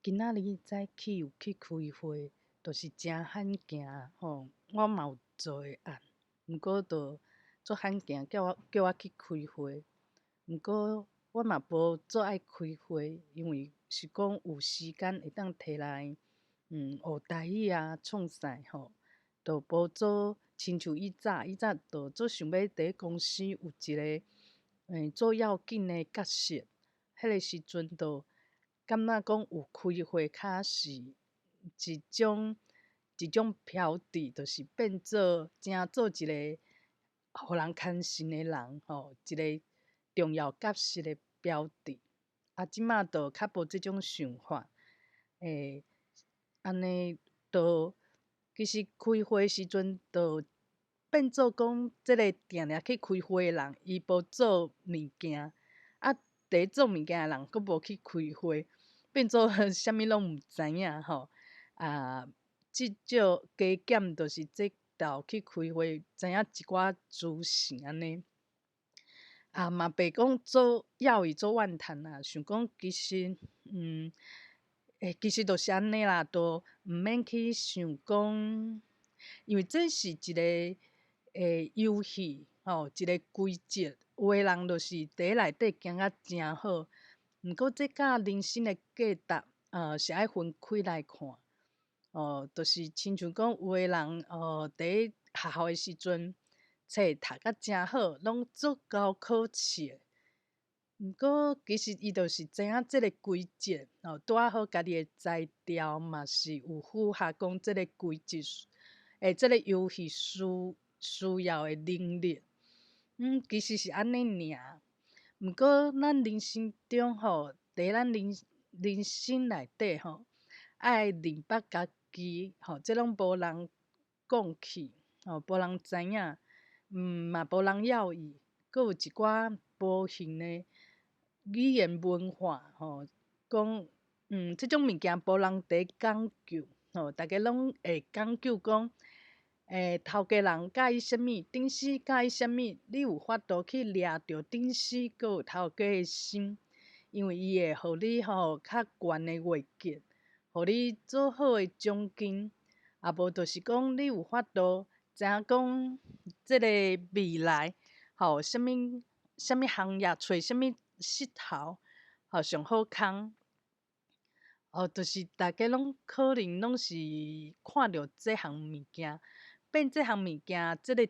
今仔日早起有去開會，就是誠罕見吼。我嘛有做的案，毋過就足罕見，叫我去開會。毋過我嘛無足愛開會，因為是講有時間會當提來學台語啊，創啥吼，就無做親像以早，以早就足想欲佇公司有一个做要緊的角色，彼个時陣就感覺講有開會較是一種標誌，就是變做成做一个予人牽信的人吼，一个重要角色的標誌。啊，這馬就較無這種想法，按呢就其實開會時陣就變做講，這个定定去開會的人，伊無做物件，啊，佇做物件的人閣無去開會，變做啥物攏毋知影吼。啊，至少加減就是這晝去開會，知影一寡資訊按呢。啊，嘛袂講做枵伊做怨嘆啦，想講其實，其實就是按呢啦，都毋免去想講，因為這是一个遊戲吼，一個規則。有的人就是佇內底行甲誠好，毋過這佮人生的價值，是愛分開來看。哦，就是親像講有的人，佇學校的時陣，冊讀甲誠好，攏足𠢕考試的。毋過其實伊就是知影這个規則，哦，拄仔好家己的才調嘛是有符合講這个規則，這个遊戲需要的能力。其實是按呢爾。毋過咱人生中吼，佇咱人生內底吼，愛認捌家己吼，這攏無人講起，吼，無人知影，嘛無人猶豫，閣有一寡無形的語言文化吼，講，這種物件無人佇講究，吼，逐家攏會講究講，頭家人佮意啥物，頂司佮意啥物，你有法度去掠著頂司閣有頭家的心，因為伊會予你吼較懸的月給，予你做好的獎金，啊無就是講你有法度知影講這个未來吼，啥物啥物行業揣啥物勢頭，吼上好空。哦，就是逐家攏可能攏是看著這項物件，變這項物件，這个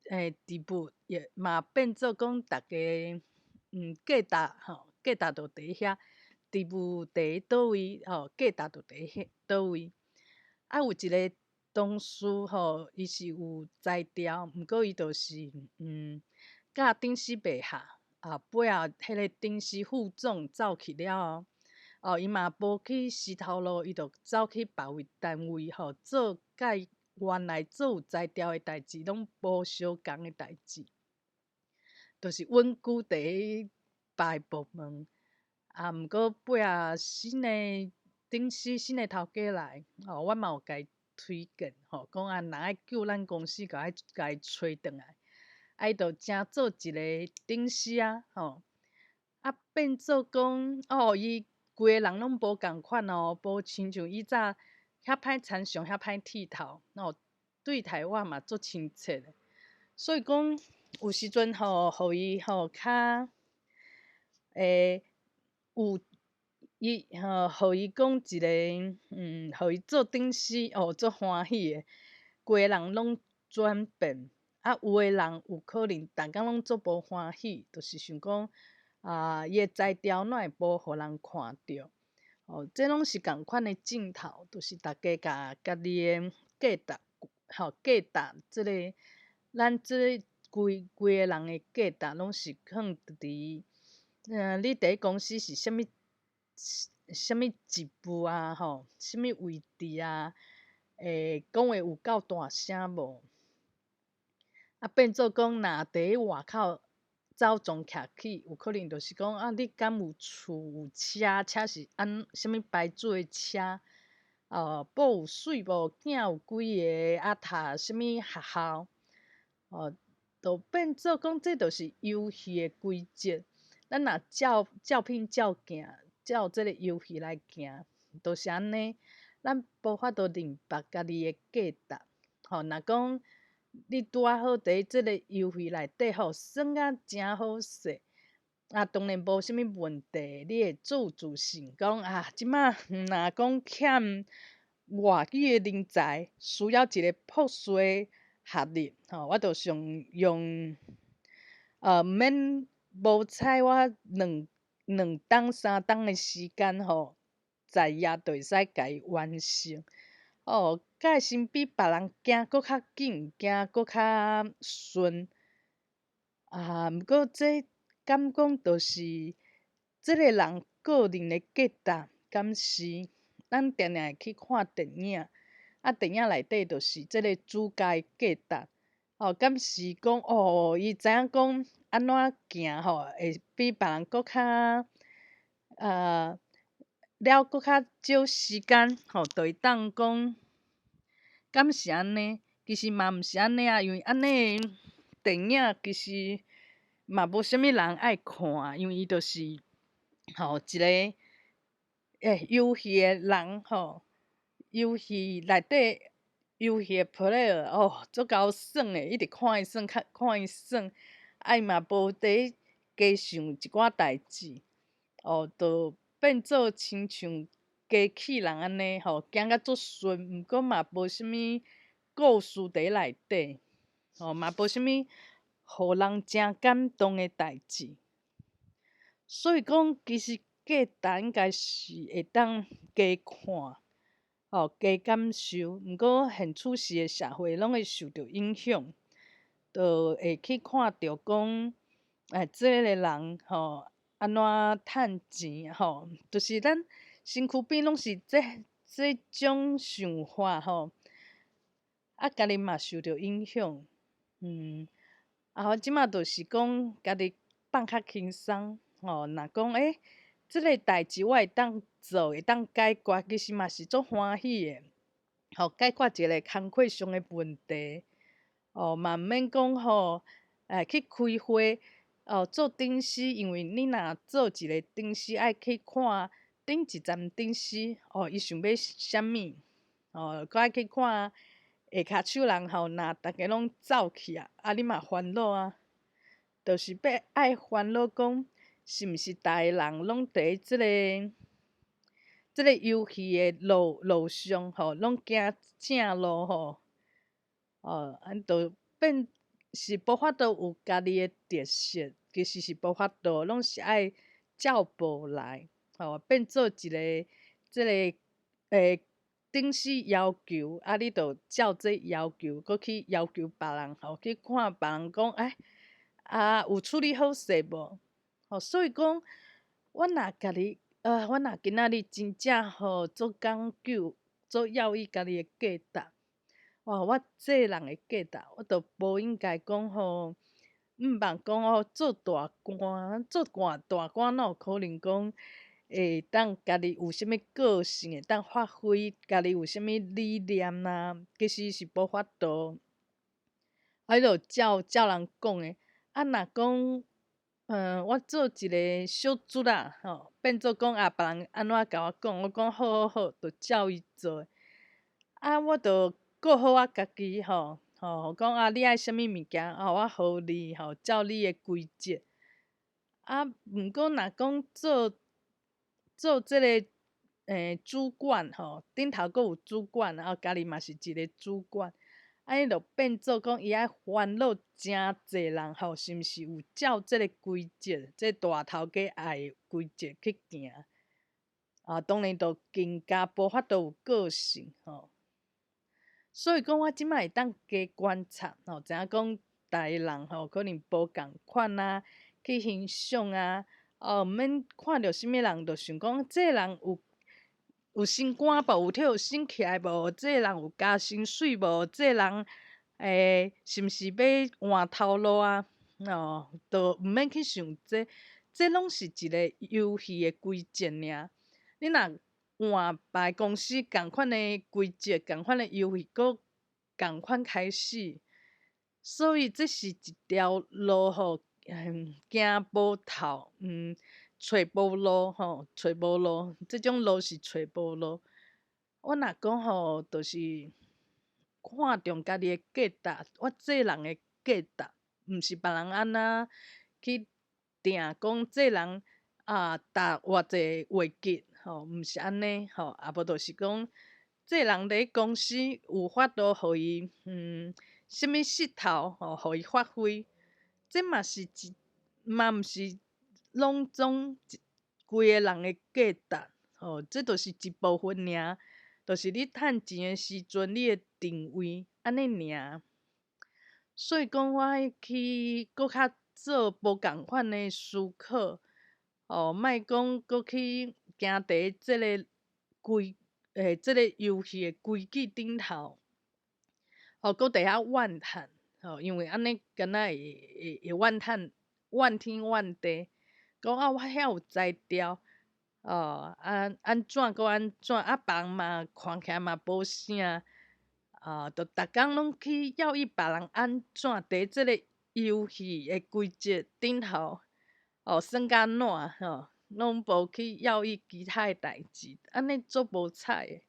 職務也嘛變做講逐家價值吼，價值就佇遐，職務佇佗位吼，價值就佇遐佗位。啊，有一个同事吼，伊是有才調，毋過伊就是佮頂司袂合，啊，尾後彼个頂司副總走去了後，哦，伊嘛無去死頭路，伊就走去別位單位吼，做佮伊原來做有才調的代誌攏無相仝的代誌，就是穩居佇別个部門。啊，毋過尾後新的頂司、新的頭家來，吼，我嘛有共伊推薦，吼，講啊，若愛救咱公司，共伊共伊揣轉來，啊，伊就成做一个頂司啊，吼，啊，變做講，哦，伊規个人攏無仝款哦，無親像以早遐歹參詳、遐歹剃頭，哦，對待我嘛足親切的。所以講，有時陣吼，予伊吼較，有伊吼，予伊講一个，予伊做頂司，哦，足歡喜的，規個人攏轉變。啊，有的人有可能逐工攏足無歡喜，就是想講，啊，伊的才調哪會無予人看著？哦，這攏是仝款的鏡頭，就是逐家共家己的價值，吼，價值這个，咱這規規个人的價值攏是囥佇，你佇公司是啥物啥物職務啊？吼，啥物位置啊？講話有夠大聲無？啊，變做講，若佇外口走傱徛去，有可能就是講啊，你敢有厝有車？車是按啥物牌子的車？哦，某有媠無？囝有幾个？啊，讀啥物學校？哦，就變做講，這就是遊戲的規則。咱若照照片照鏡，照這个遊戲來行，就是按呢，咱無法度明白家己的價值。吼，若講你拄仔好佇這个遊戲內底吼，耍甲誠好勢，啊，當然無啥物問題，你會做自信，講啊，這馬若講欠外語的人才，需要一个博士的學歷，吼，我就想用，毋免無彩我兩冬3冬的時間吼，在業就會使共伊完成。哦，才會先比別人行閣較緊，行閣較順。啊，毋過這敢講就是這个人個人的價值，敢是？咱定定會去看電影，啊，電影內底就是這个主角的價值。哦，敢是講哦，伊知影講按怎行吼，會比別人閣較了閣較少時間吼，就會當講，敢是按呢？其實嘛毋是按呢啊，因為按呢電影其實嘛無啥物人愛看，因為伊就是吼一个遊戲的人吼，遊戲內底遊戲的 player 哦，足𠢕耍的，一直看伊耍，看看伊耍，啊伊嘛無佇加想一寡代誌，哦，就變做親像機器人按呢吼，行甲足順，毋過嘛無啥物故事佇內底，吼嘛無啥物予人誠感動的代誌。所以講，其實價值應該是會當加看，吼加感受。毋過現此時的社會攏會受著影響，就會去看著講，這个人吼按怎趁錢吼，就是咱身軀邊攏是這種想法吼，啊，家己嘛受著影響，啊，我這馬就是講家己放較輕鬆，吼，若講這个代誌我會當做，會當解決，其實嘛是足歡喜的，吼，解決一个工課上的問題，哦，嘛毋免講吼，去開會，哦，做頂司，因為你若做一个頂司，愛去看頂一層頂司，哦，伊想欲啥物，哦，閣愛去看下跤手人吼，若逐家攏走去啊，啊，你嘛煩惱啊，就是欲愛煩惱講，是毋是逐个人攏佇這个遊戲的路上吼，攏行正路吼，哦，按就變是無法度有家己的特色，其實是無法度，攏是愛照步來，吼，變做一个這个頂司要求，啊，你就照這要求，閣去要求別人，吼，去看別人講，啊，有處理好勢無？吼，所以講，我若今仔日真正吼足講究，足要伊家己的價值，哇！我這人的價值，我就無應該講吼，毋茫講哦，做大官，做大官哪有可能講會當家己有啥物個性，會當發揮，家己有啥物理念啊？其實是無法度。啊，伊就照人講的，啊，若講，我做一个小卒仔吼，變做講啊，別人按怎共我講，我講好好好，就照伊做。啊，我就顧好我家己吼，吼，講啊，你愛啥物物件，哦，我予你吼，照你的規則。啊，毋過若講做這个主管吼，頂頭閣有主管，啊，家己嘛是一个主管，啊，伊就變做講伊愛煩惱誠濟人吼，是毋是有照這个規則，這大頭家愛的規則去行？啊，當然就更加無法度有個性吼。所以講，我這馬會當加觀察吼，知影講逐个人吼可能無仝款啊，去欣賞啊，哦，毋免看著啥物人就想講這个人有升官無，有提升起來無？這个人有加薪水無？這个人是毋是欲換頭路啊？哦，就毋免去想這，這攏是一个遊戲的規則爾。你若換別个公司仝款的規則、仝款的遊戲，閣仝款開始，所以這是一條路吼，行無透，揣無路吼，揣無路，這種路是揣無路。我若講吼，就是看重家己的價值，我做人的價值，毋是別人按怎去定講這人啊，值偌濟月給吼，毋是按呢吼，啊無就是講這人佇公司有法度予伊啥物勢頭吼，予伊發揮，這嘛是一嘛毋是攏總一規个人的價值吼，這就是一部分爾，就是你趁錢的時陣，你的定位按呢爾。所以講，我愛去閣較做無仝款的思考，哦，莫講閣去行佇這个規這个遊戲的規矩頂頭，吼，閣佇遐怨嘆，吼，因為按呢敢若會怨嘆怨天怨地，講啊我遐有才調，哦，啊按怎閣按怎，啊別人嘛看起來嘛無啥，啊，就逐工攏去要伊別人按怎佇這个遊戲的規則頂頭，哦，耍甲爛吼，攏無去要伊其他的代誌，按呢足無彩的。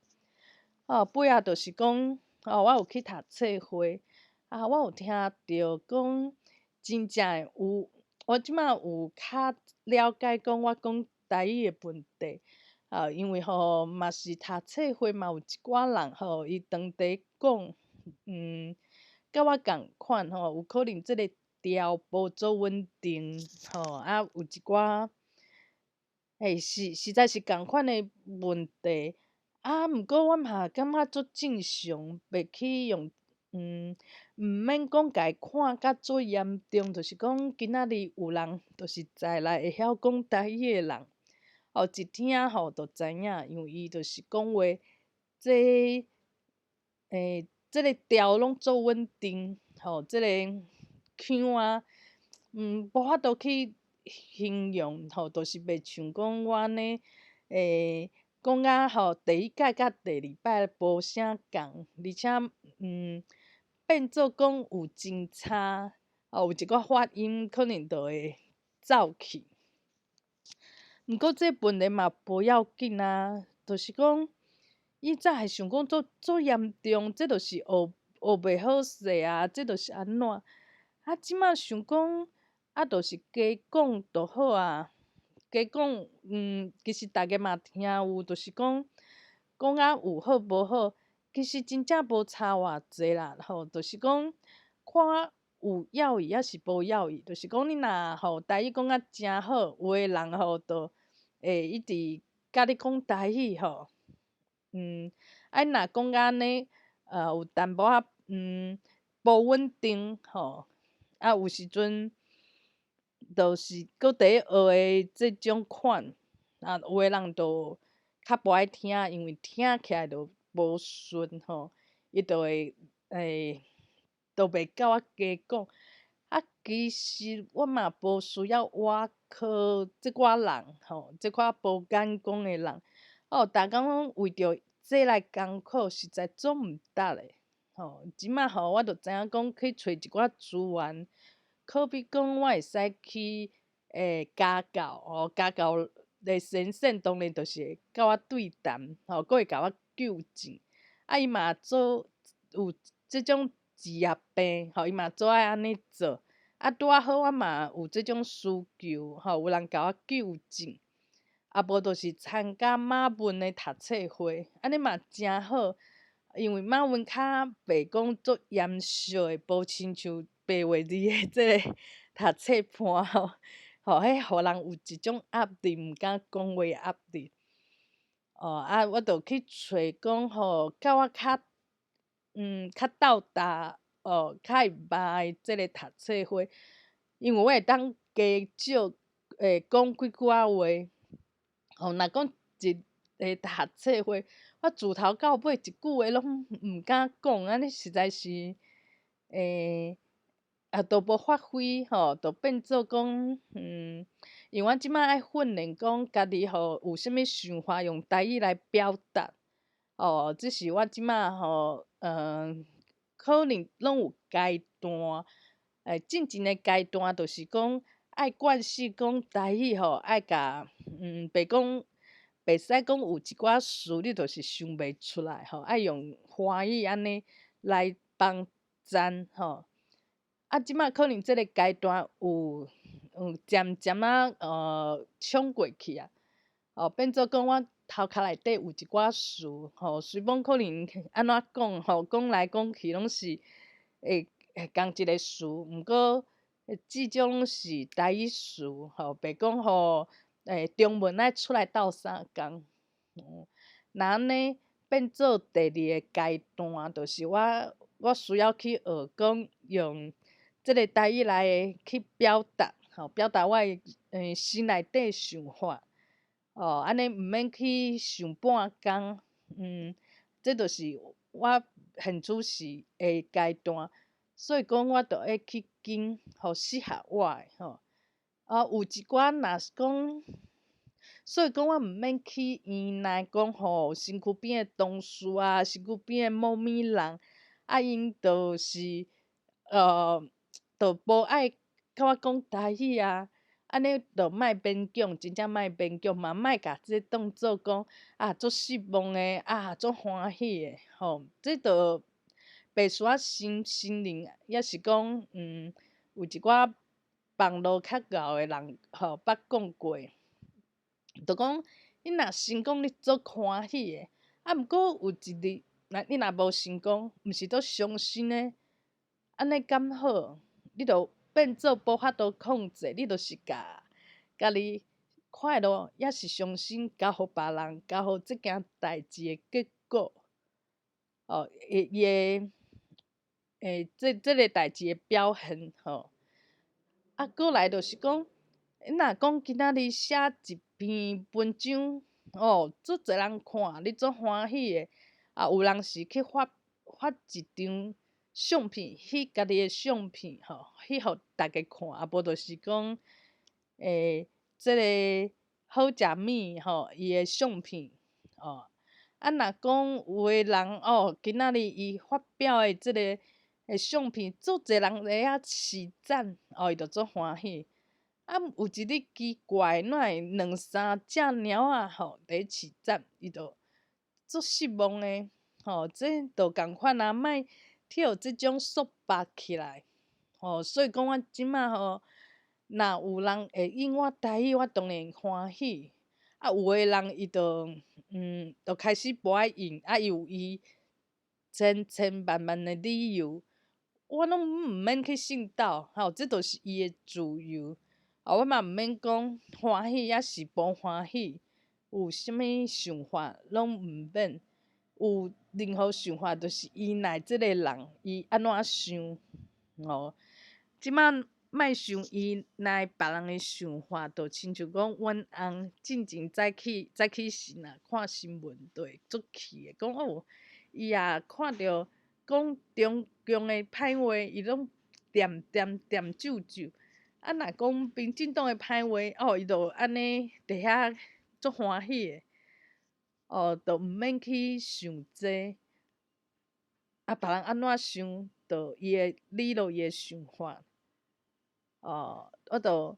哦，尾仔就是講，哦，我有去讀冊會，啊，我有聽著講，真正會有，我這馬有較了解講我講台語的問題，啊，因為吼嘛是讀冊會嘛有一寡人吼，伊當地講，佮我仝款吼，有可能這个調無足穩定，吼，啊，有一寡，欸，是實在是仝款的問題，啊，毋過我嘛感覺足正常，袂去用，毋免講共伊看甲足嚴重，就是講今仔日有人，就是在來會曉講台語的人，哦，一聽吼就知影，因為伊就是講話，這，這个調攏足穩定，吼，這个腔啊，無法度去形容，吼，就是袂像講我按呢，講甲吼第一擺佮第二擺無啥仝，而且變做講有真差，哦，有一寡發音可能就會走去。毋過這問題嘛無要緊啊，就是講以早會想講足足嚴重，這就是學學袂好勢啊，這就是按怎？啊，這馬想講，啊，就是加講就好啊，加講，其實逐家嘛聽有，就是講講甲有好無好，其實真正無差偌濟啦，吼，就是講看有要伊抑是無要伊，就是講你若吼台語講甲誠好，有的人吼就會一直佮你講台語吼，啊你若講甲按呢，有淡薄仔無穩定吼，啊有時陣就是閣佇咧學的這種款，啊有的人就較無愛聽，因為聽起來就無順吼，伊就會就袂佮我加講。啊，其實我嘛無需要倚靠這寡人吼，這寡無眼光的人，哦，逐工攏為著這來艱苦，實在足毋值的吼。這馬吼，我就知影講去揣一寡資源，好比講我會使去家教吼，家教的先生當然就是會佮我對談，吼，閣會共我糾正。啊，伊嘛做有這種職業病，吼，伊嘛做愛按呢做。啊，拄仔好我嘛有這種需求，吼，有人共我糾正。啊，無就是參加馬文的讀冊會，按呢嘛誠好，因為馬文較袂講足嚴肅的，無親像白話字的這个讀冊伴吼，吼，彼予人有一種壓力，毋敢講話壓力。哦，啊，我就去揣講吼，佮我較較鬥搭，哦，較會捌的這个讀冊會，因為我會當加少講幾句仔話。吼，若講一个讀冊會，我自頭到尾一句話攏毋敢講，按呢實在是，啊，都無發揮吼，就變做講，因為阮這馬愛訓練講家己吼有啥物想法用台語來表達，哦，這是我這馬吼，可能攏有階段，進前的階段就是講。愛慣勢講台語吼，愛共袂講，袂使講有一寡詞你就是想袂出來吼，愛用華語按呢來幫贊吼。啊，這馬可能這个階段有漸漸仔衝過去啊，哦，變做講我頭殼內底有一寡詞吼，雖罔可能按怎講吼，講來講去攏是會仝一个詞，毋過至少攏是台語詞吼，袂講吼中文愛出來鬥相共。若按呢變做第二个階段，就是我需要去學講用這个台語來去表達，吼，表達我的心內底想法，哦，按呢毋免去想半工，這就是我現此時的階段，所以講我著愛去揀予適合我的吼。啊，有一寡若是講，所以講我毋免去依賴講吼，身軀邊的同事啊，身軀邊的某物人，啊，𪜶就是就無愛佮我講台語啊，按呢就莫勉強，真正莫勉強，嘛莫共這當做講啊，足失望的，啊，足歡喜的，吼，這就袂需要心心靈，抑是講有一寡網路較𠢕的人吼，捌講過，就講你若成功，你足歡喜的，啊，毋過有一日，若你若無成功，毋是足傷心的，按呢敢好？你就變做無法度控制，你就是共家己快樂，抑是傷心，交予別人，交予這件代誌的結果。哦，伊伊的這個代誌的表現吼。啊，過來就是講，你若講今仔日寫一篇文章，哦，足濟人看，你足歡喜的。啊，有人是去發發一張相片，翕家己的相片吼，翕予大家看，啊無就是講，這个好食物吼，伊的相片，哦。啊，若講有的人哦，今仔日伊發表的這个相片，足濟人佇遐揤讚，哦，伊就足歡喜。啊，有一日奇怪，哪會兩三隻貓仔吼佇咧揤讚，伊就足失望的，吼，這就仝款啊，莫去予這種束縛起來，吼，所以講我這馬吼，若有人會應我台語，我當然歡喜。啊，有的人伊就就開始無愛應，啊，伊有伊千千萬萬的理由，我攏毋免去信鬥，吼，這就是伊的自由。啊，我嘛毋免講歡喜抑是無歡喜，有啥物想法攏毋免，有任何想法，就是依賴這个人伊按怎想，吼。這馬莫傷依賴別人的想法，就親像講阮翁進前早起早起時若看新聞，就會足氣的，講哦，伊也看著講中共的歹話，伊攏恬恬恬皺皺。啊，若講民進黨的歹話，哦，伊就按呢佇遐足歡喜的，哦，就毋免去想這，啊，別人按怎想，就伊的理路，伊的想法。哦，我就，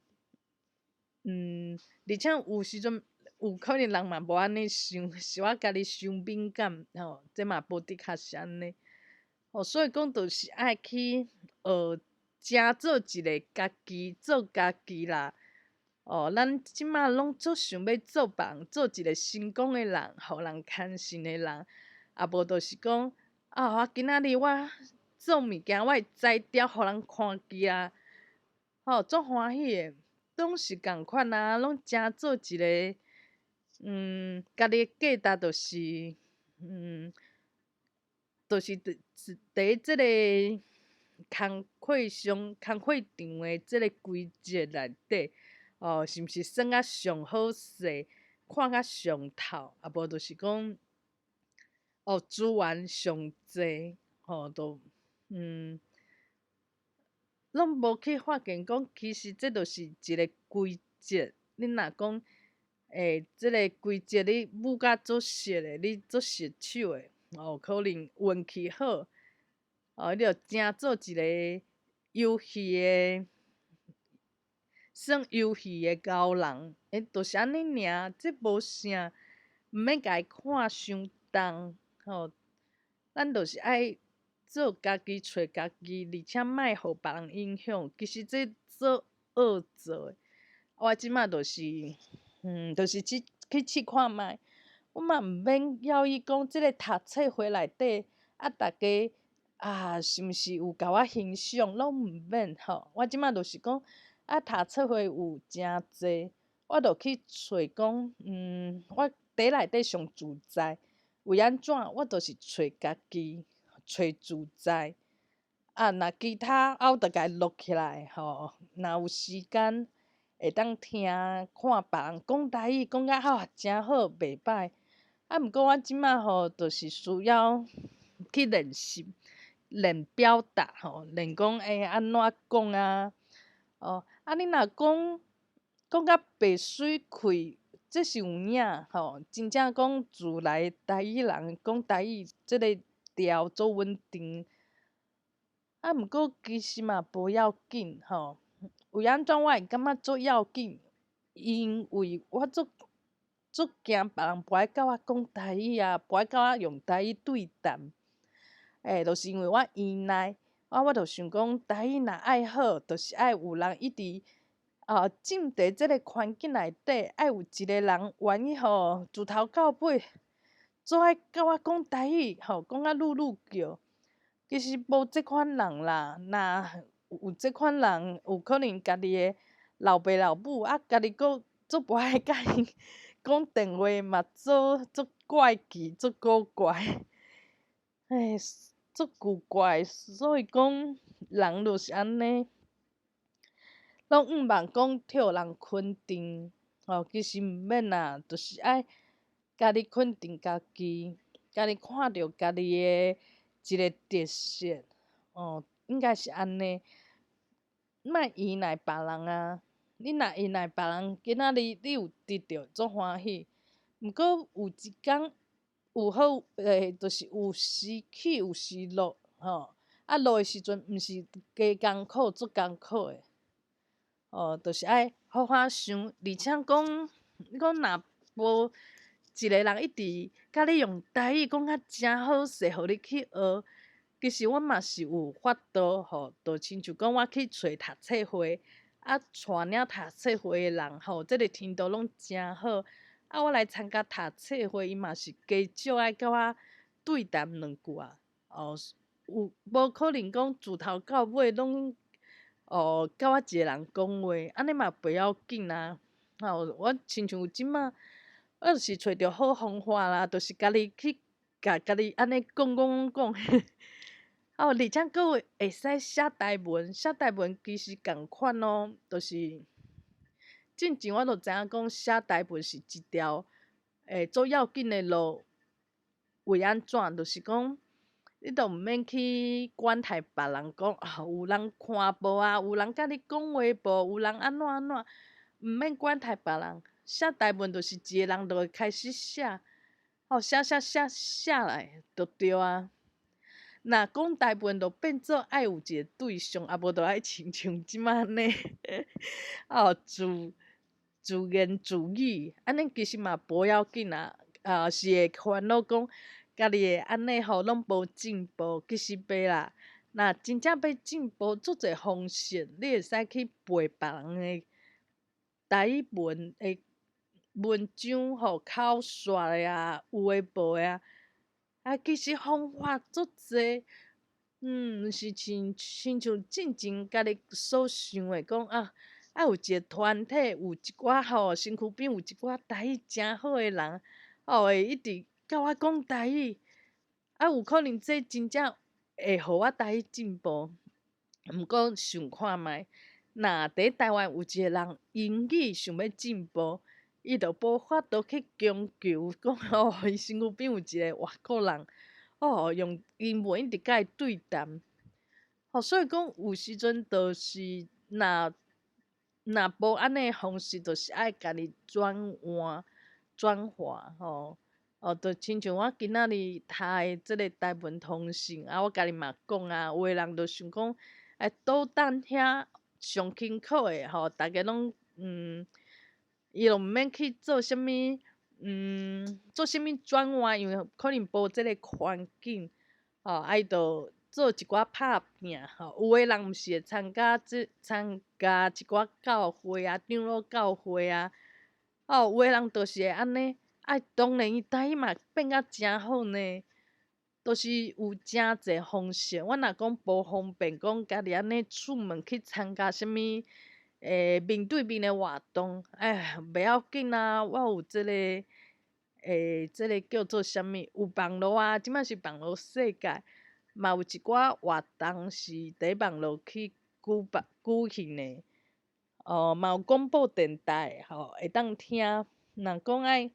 而且有時陣有可能人嘛無按呢想，是我家己傷敏感吼，這嘛無的確是按呢。哦，所以講就是愛去學，誠做一个家己，做家己啦。哦，咱這馬攏足想欲做別人，做一个成功的人，予人牽信的人，啊無就是講，啊，我今仔日我做物件，我的才調予人看見啊，吼，足歡喜的，攏是仝款啊，攏誠做一个，家己的價值就是，就是佇佇這个工課上、工課場的這个規則內底，哦，是毋是耍甲上好勢，看甲上透，啊無就是講，哦，資源上濟，吼，都，攏無去發現講，其實這就是一个規則。你若講，這个規則你舞甲足熟的，你足熟手的，哦，可能運氣好，哦，你就誠做一个遊戲的耍遊戲的猴人，欸，就是按呢爾，這無啥，毋免共伊看傷重，吼。咱就是愛做家己，揣家己，而且莫予別人影響。其實這做學做的，我這馬就是，就是去試看覓。我嘛毋免要伊講，這个讀冊會內底啊，逐家啊，是毋是有共我欣賞，攏毋免吼。我這馬就是講，啊，讀冊會有誠濟，我就去揣講，我佇內底上自在。為按怎？我就是揣家己，揣自在。啊，若其他啊，我就共伊錄起來吼。若有時間會當聽看別人講台語，講甲吼誠好，袂歹。啊，毋過我這馬吼，就是需要去練習，練表達吼，練講會按怎講啊？哦，啊，你若講講甲白媠氣，這是有影吼。真正講自來台語人講台語，這个調足穩定。啊，毋過其實嘛無要緊吼。為按怎我會感覺足要緊？因為我足足驚別人無愛佮我講台語啊，無愛佮我用台語對談。欸，就是因為我依賴，啊，我就想講台語若愛好，就是愛有人一直哦，浸佇這个環境內底，愛有一个人願意吼，自頭到尾做愛佮我講台語，吼，講甲嚕嚕叫。其實無這款人啦，若有這款人，有可能家己的老爸老母啊，家己閣足無愛佮𪜶講電話嘛，做足怪奇、足古怪，欸，足古怪。所以講，人就是按呢，攏向望講予人肯定，吼，其實毋免啦，就是愛家己肯定家己，家己看著家己的一个特色，哦，應該是按呢。莫依賴別人啊！你若依賴別人，今仔日你有得著足歡喜。毋過有一工有好，欸，就是有時起有時落，吼。啊，落的時陣毋是加艱苦，足艱苦的。哦，就是愛好好想，而且講，你講若無一个人一直共你用台語講甲誠好勢，予你去學。其實我嘛是有法度吼，就親像講我去揣讀冊會，啊，帶領讀冊會的人吼，這个程度攏誠好。啊，我來參加讀冊會，伊嘛是加少愛佮我對談兩句啊。哦，有無可能講自頭到尾攏哦，佮我一个人講話，按呢嘛袂要緊啊。吼，我親像這馬，我就是揣著好方法啦，就是家己去共家己按呢講講講。哦，而且閣會使寫台文，寫台文其實仝款哦，就是進前我就知影講寫台文是一條會足要緊的路。為按怎？就是講你都毋免去管太別人講啊，有人看無啊？有人佮你講話無？有人按怎按怎？毋免管太別人，寫台文就是一个人就會開始寫，哦，寫寫寫寫來就對啊。若講台文就變做愛有一个對象，啊無就愛親像這馬按呢，哦，自自言自語，按呢其實嘛無要緊啊，啊是會煩惱講家己會按呢吼攏無進步，其實袂啦。若真正欲進步，足濟方式，你會使去背別人的台語文的文章吼，口說的啊，有的無的啊。啊，其實方法足濟，毋是親像進前家己所想的講啊，啊有一个團體，有一寡吼身軀邊有一寡台語誠好的人，哦會一直佮我講台語，啊有可能這真正會予我台語進步。毋過想看覓，若佇台灣有一个人英語想欲進步，伊就無法度去強求講哦，伊身軀邊有一个外國人，哦，用英文一直佮伊對談。哦，所以講有時陣就是若若無按呢方式，就是愛家己轉換轉化吼。哦，就親像我今仔日讀的這个台文通勝，啊，我家己嘛講啊，有的人就想講，欸，倒轉遐上勤苦的吼，逐家攏伊就毋免去做啥物，做啥物轉換，因為可能無這个環境，吼，啊伊就做一寡拍拚吼。有的人毋是會參加一寡教會啊，長老教會啊，吼，有的人就是會按呢，啊，當然伊台語嘛變甲誠好呢，就是有誠濟方式。我若講無方便，講家己按呢出門去參加啥物面對面的活動，哎，袂要緊啊，我有這个叫做啥物？有網路啊，這擺是網路世界，嘛有一寡活動是佇網路去舉辦舉行的，哦，嘛有廣播電台吼，會當聽。若講愛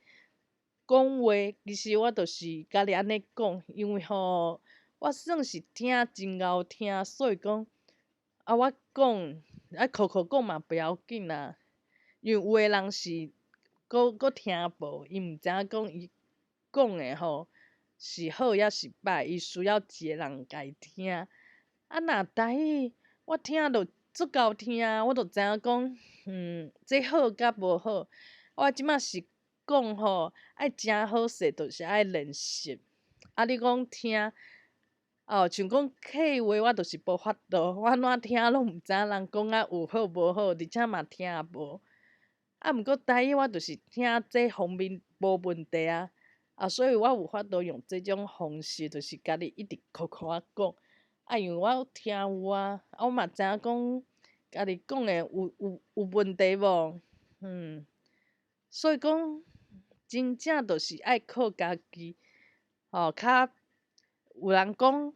講話，其實我就是家己按呢講，因為吼，我算是聽真𠢕聽，所以講啊，我講啊，口口講嘛不要緊啊，因為有的人是閣閣聽無，伊毋知影講伊講的吼是好抑是歹，伊需要一个人共伊聽。啊，若台語我聽著足夠聽，我就知影講，這好佮無好。我這擺是講吼，愛誠好勢，就是愛練習。啊，你講聽，哦，像講客話，我就是無法度，我按怎聽攏毋知影人講啊有好無好，而且嘛聽無。啊，毋過台語我就是聽這方面無問題啊，啊，所以我有法度用這種方式，就是家己一直苦苦仔講。啊，因為我有聽有啊，啊，我嘛知影講家己講的有問題無？所以講真正就是愛靠家己，吼，較有人講，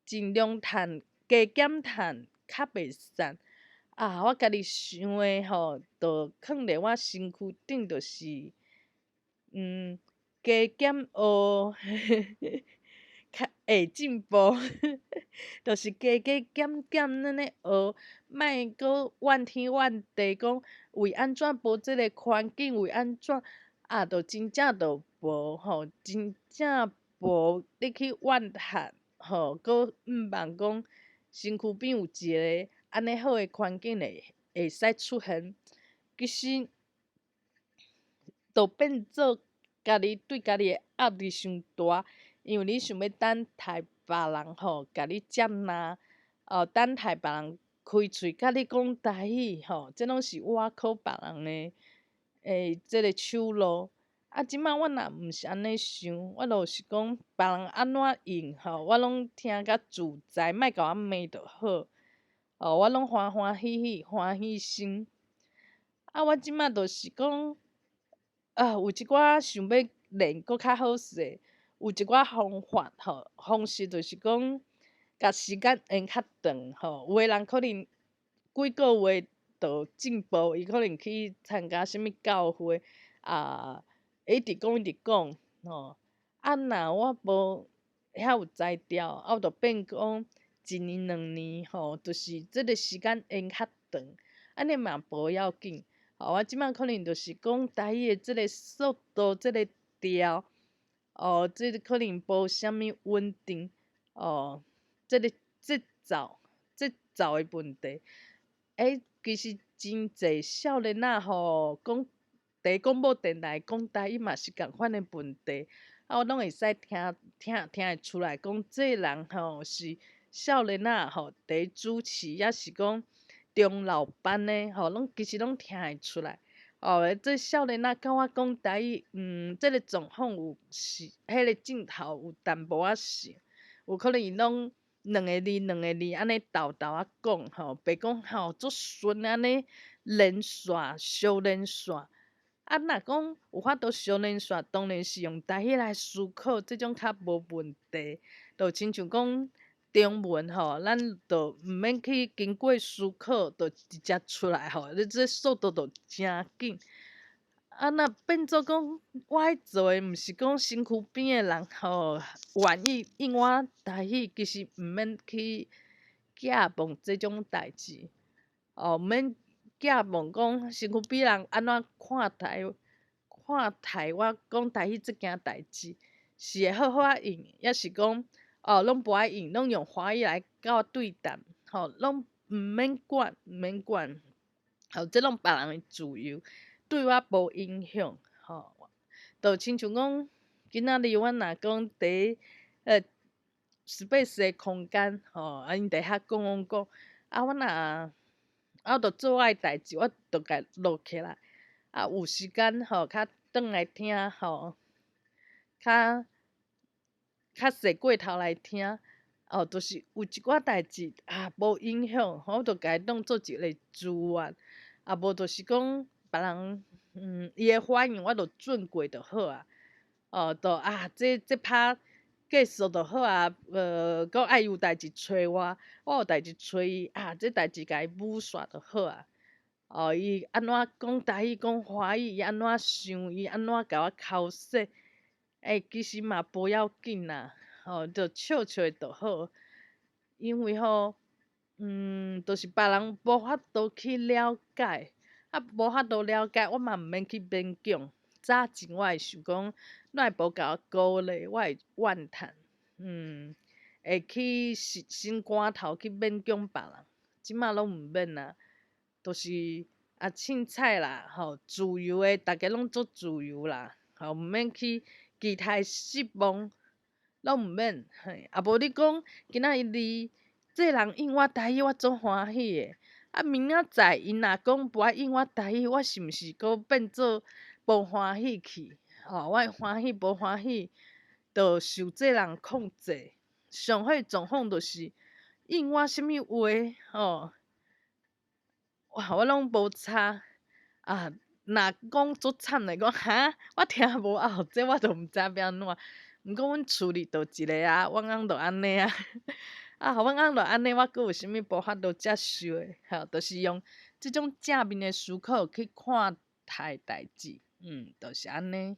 盡量趁，加減趁，較袂散。啊，我家己想的吼，就囥佇我身軀頂，就是，加減學，較會進步，就是加加減減按呢學，莫閣怨天怨地，講為按怎無這个環境，為按怎啊，就真正就無吼，真正無你去怨嘆吼，閣向望講身軀邊有一個按呢好的環境會使出現，其實就變做家己對家己的壓力傷大，因為你想欲等待別人吼，共你接納，哦，等待別人開喙共你講台語吼，這攏是倚靠別人的這个手路。啊，這擺我若毋是按呢想，我就是講別人按怎用吼，我攏聽甲自在，莫共我罵就好。哦，我攏歡歡喜喜，歡喜心。啊，我這擺就是講，啊，有一寡想欲練閣較好勢，有一寡方法吼，方式就是講，共時間延較長吼。有的人可能幾個月就進步，伊可能去參加啥物教會啊，一直講一直講吼。啊，若我無遐有才調，啊，我就變講一年兩年吼，就是這个時間延較長，按呢嘛無要緊。吼，我這擺可能就是講台語的這个速度，這个調，哦，這个可能無啥物穩定，哦，這个節奏的問題。欸，其實真濟少年仔吼，講佇廣播電台講台語嘛是仝款的問題。啊，我攏會使聽會出來，講這人吼是少年仔吼佇主持，抑是講中老班的吼，攏其實攏聽會出來。哦，這少年仔佮我講台語，這个狀況有是，彼个鏡頭有淡薄仔像，有可能伊攏兩个字兩个字按呢沓沓仔講吼，袂講吼足順按呢連線相連線。啊，若講有法度相連線，當然是用台語來思考，這種較無問題。就親像講中文吼，咱就毋免去經過思考，就直接出來吼，你這速度就誠緊。啊，若變做講我愛做的，毋是講身軀邊的人吼願意應我台語，其實毋免去寄望這種代誌，哦，毋免寄望講身軀邊人按怎看待我講台語這件代誌，是會好好仔應，抑是講哦攏無愛應，攏用華語來佮我對談，吼，攏毋免管，毋免管，吼，這攏別人的自由，對我無影響，吼。就親像講，今仔日阮若講佇space 的空間，吼，啊𪜶佇遐講講講，啊，阮若啊，我著做我的代誌，我著共錄起來，啊，有時間吼，較轉來聽吼，較較踅過頭來聽，哦，就是有一寡代誌啊，無影響，我著共伊當做一個資源，啊，無就是講別人，伊的反應我著轉過就好啊，哦，就啊，這這拍結束就好啊，閣愛有代誌揣我，我有代誌揣伊，啊，這代誌共伊舞煞就好啊。哦，伊按怎講台語講華語，伊按怎想，伊按怎共我剾洗，欸，其實嘛無要緊啦，吼，就笑笑就好。因為吼，就是別人無法度去了解，啊，無法度了解，我嘛毋免去勉強。早前我會想講，哪會無共我鼓勵，我會怨嘆，會去心心肝頭去勉強別人，這馬攏毋免啊，就是啊凊彩啦，吼，自由的，逐家攏足自由啦，吼，毋免去期待失望，攏毋免，嘿，啊無你講今仔日這人應我台語，我足歡喜的，啊明仔載𪜶若講無愛應我台語，我是毋是閣變做無歡喜去？吼，我的歡喜無歡喜，就受這人控制。上好狀況就是應我啥物話，吼，哇，我攏無差。啊，若講足慘的，講哈，我聽無哦，這我就毋知欲按怎。毋過阮厝裡就一个啊，阮翁就按呢啊，啊，阮翁就按呢，我閣有啥物無法度接受的？吼，就是用這種正面的思考去看待代誌，就是按呢。